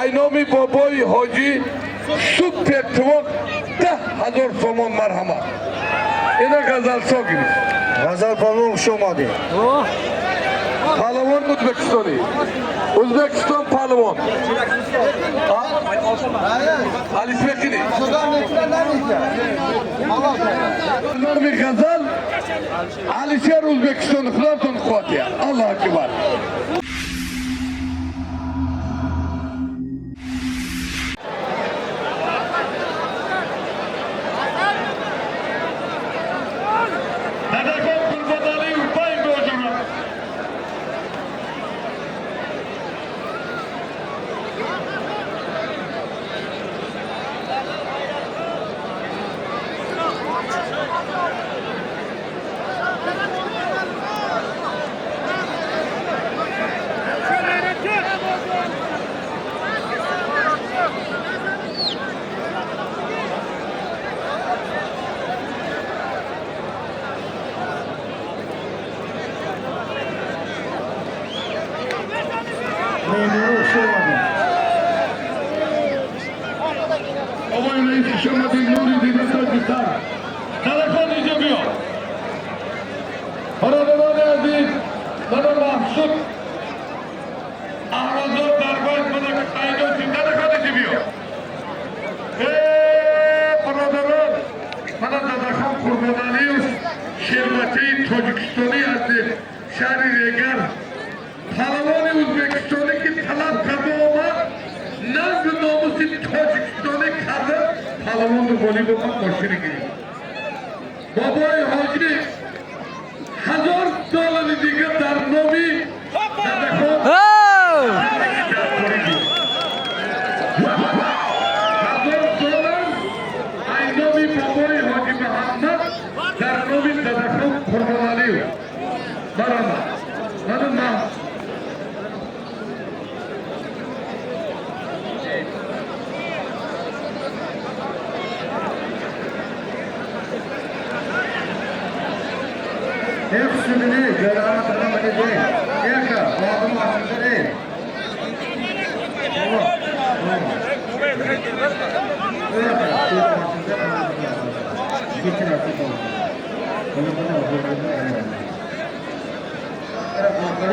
Айноми бобои ҳоҷӣ супер тувоқ 10 000 сомон, марҳамат. Ина Ғазалшо гирифт. Ғазал палвон, хуш омадед. Палвон ӯзбекистонӣ, Ӯзбекистон палвон Алисбекини. Номи Ғазал Алишер, Ӯзбекистон. Худотон қувватия. Аллоҳ акбар. Дадакон Қурбоналиев бай божура. Меҳмонҳо, хуш омадед. Овои раис, хуш омадед, нури дида тоҷикистон. Дадакон, инҷо биё. Бародарони азиз, мана Маҳсуд Аҳмадзод даргоҳ мана пайдо шуд. Дадакон, инҷо биё. Э, бародарон, мана Дадахон Қурбоналиев, шербачаи тоҷикистонӣ ҳастем, шаҳри Регар. Палавони ӯзбекистонӣ, ки талаб карда омад, нангу номуси тоҷикистонӣ карда, палавонро ғолиб омад, мошини гирифт. Бобои ҳоҷӣ 1000 доллари дигар дар номи Дадахон. 1000 доллар ай номи бобои ҳоҷи Муҳаммад дар номи Дадахон Қурбоналиев. Баромад, мана ман. Эх, сумини, ҷойларni tanamadi. Eka, boqim ochilsin, ey. Bobо, bobо. Eka, ko'zim ochilsa, kechirasiz, bobо.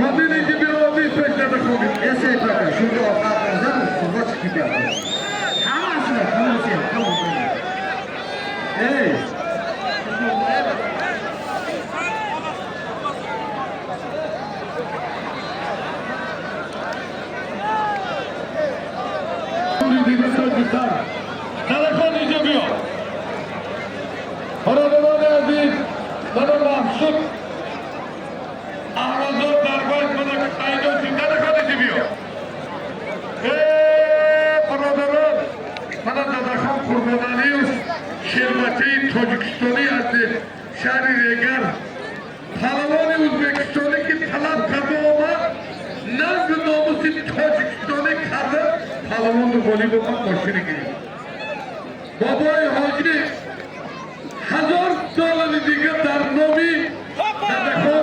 Robin, инҷо биё, Робин, пеш Дадахон. Esa aka, shunga ovqat qilsam, suvga chiqib ketyapti. Hammasini, hammasi ham, hammasi. Ey! Нури дида тоҷикистон. Дадахон, инҷо биё. Бародарони азиз, мана Маҳсуд Аҳмадзод даргоҳ мана пайдо шуд. Дадахон, инҷо биё. Э, бародарон, мана Дадахон Қурбоналиев, шербачаи тоҷикистонӣ ҳастем, шаҳри Регар. Палавони ӯзбекистонӣ, ки талаб карда омад, нангу номуси тоҷикистонӣ карда, палавонро ғолиб омад, мошини гирифт. Бобои ҳоҷӣ 1000 доллари дигар дар номи Дадахон.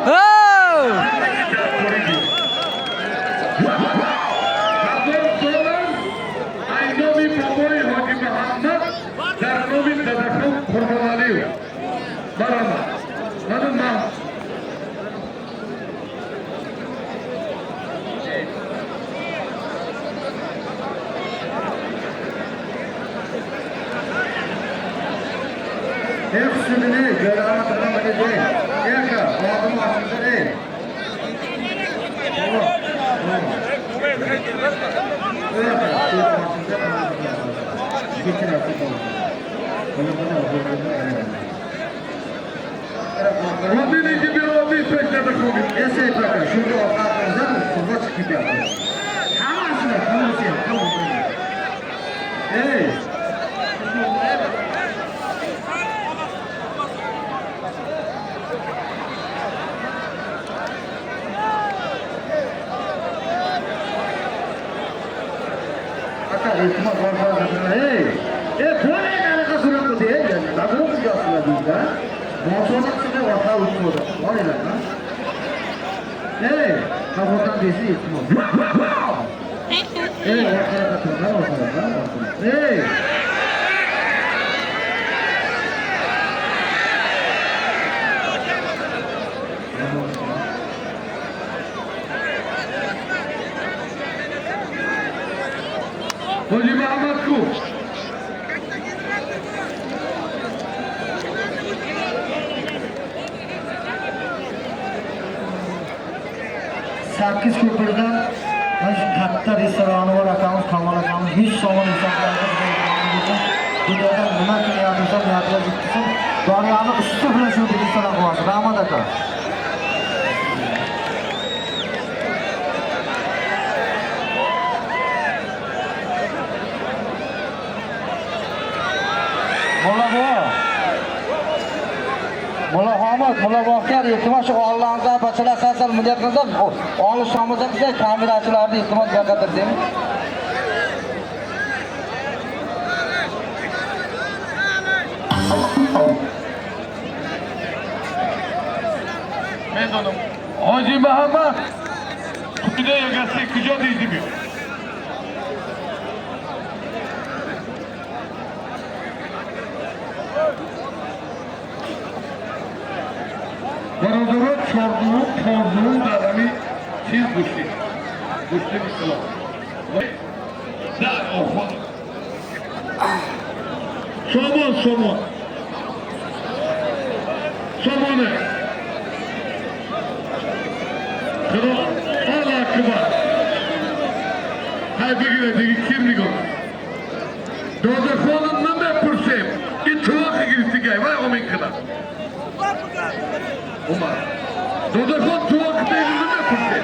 1000 доллар ай номи бобои ҳоҷи Муҳаммад дар номи Дадахон Қурбоналиев. Баромад, мана ман. Эх, sumini, joylarni tanamadi. Eka, boqim ochilsin, ey. Bobо, bobо. Eka, ko'zim ochilsa, kechirasiz, bobо. Robin, инҷо биё, Робин, пеш Дадахон. Esa aka, shunga ovqat qilsam, suvga chiqib ketyapti. Hammasini, hammasi ham, hammasi. Ey! Aka, iltimos, ey! Ey, bo'ling, anaqa surat bo'ldi, ey, nima qilyapsizlar bizda? Bosonaqsini orqa o'tmadi. Olinglar, ha? Ey, qafodan desa, iltimos. Ey, orqaroqqa turinglar, orqaroqqa, orqaroqqa. Ey! Hoji Muhammad ку? Sakkiz ko'pirdan mana shu katta restorani bor akamiz, Kamol akamiz 100 somon hisoblanadi. Dunyodan nima qilyapsan, niyatlar bitsin. Doniyorni usti bilan shu restoran qo'yasiz. Rahmat aka. Mulla buva. Mulla Homid, Mulla Baxtiyor, iltimos shu Allohning bachalar sal-sal bunday qilsa, olish tomizda qilsa, kamerachilarni iltimos baqadir deymi? Медонам. Ҳоҷи Муҳаммад куҷо ягаси, куҷо диди биё? Бародаро, чордуум, понзуум дар ҳами чиз гӯштӣ. Гӯшти ислом. Дар охон. Сомон, сомон. Сомоне. Худо Аллоҳ акбар. Ҳай бигиред, диги кир нигоҳ. Додахонам намепурсем. Ин тувоқи гирифтигай, вай омин кунад. Умар. Додахон тувоқ мегир намепурсем.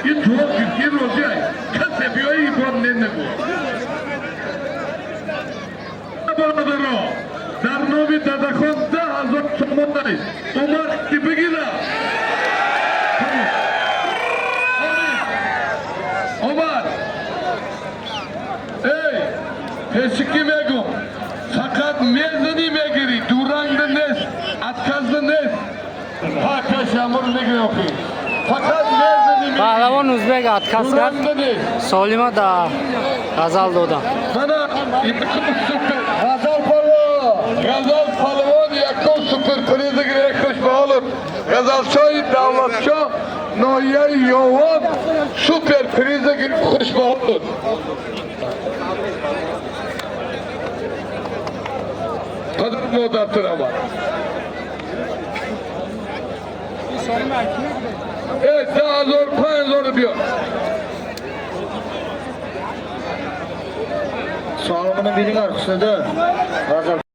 Ин тувоқ гирифт, ин розиай. Касе биёи бод не нагӯ. Бародаро, дар номи Дадахон 10,000 сомон Умар ки бигира. Умар. Эй, пешикӣ мегум. Фақат мезанӣ мегирӣ, дурангда нест, отказда нест. Ҳа, пеши амр мегирӣ охи. Фақат мезанӣ мегирӣ. Паҳлавон узбек отказ кард. Дурангда нест. Солима да ғазал додам. Мана якум супер Ғазал polvon. Ғазал Палвон якум суперприз гирифт, хушбаҳолов. Ғазалшоҳи Давлатшоҳ, ноҳияи Ёвон, суперприз гирифт, хушбаҳолов. Падар модартон омад. Э, 10,000, 5,000 биёр. Solimini beringlar, Husniddin. G'azal.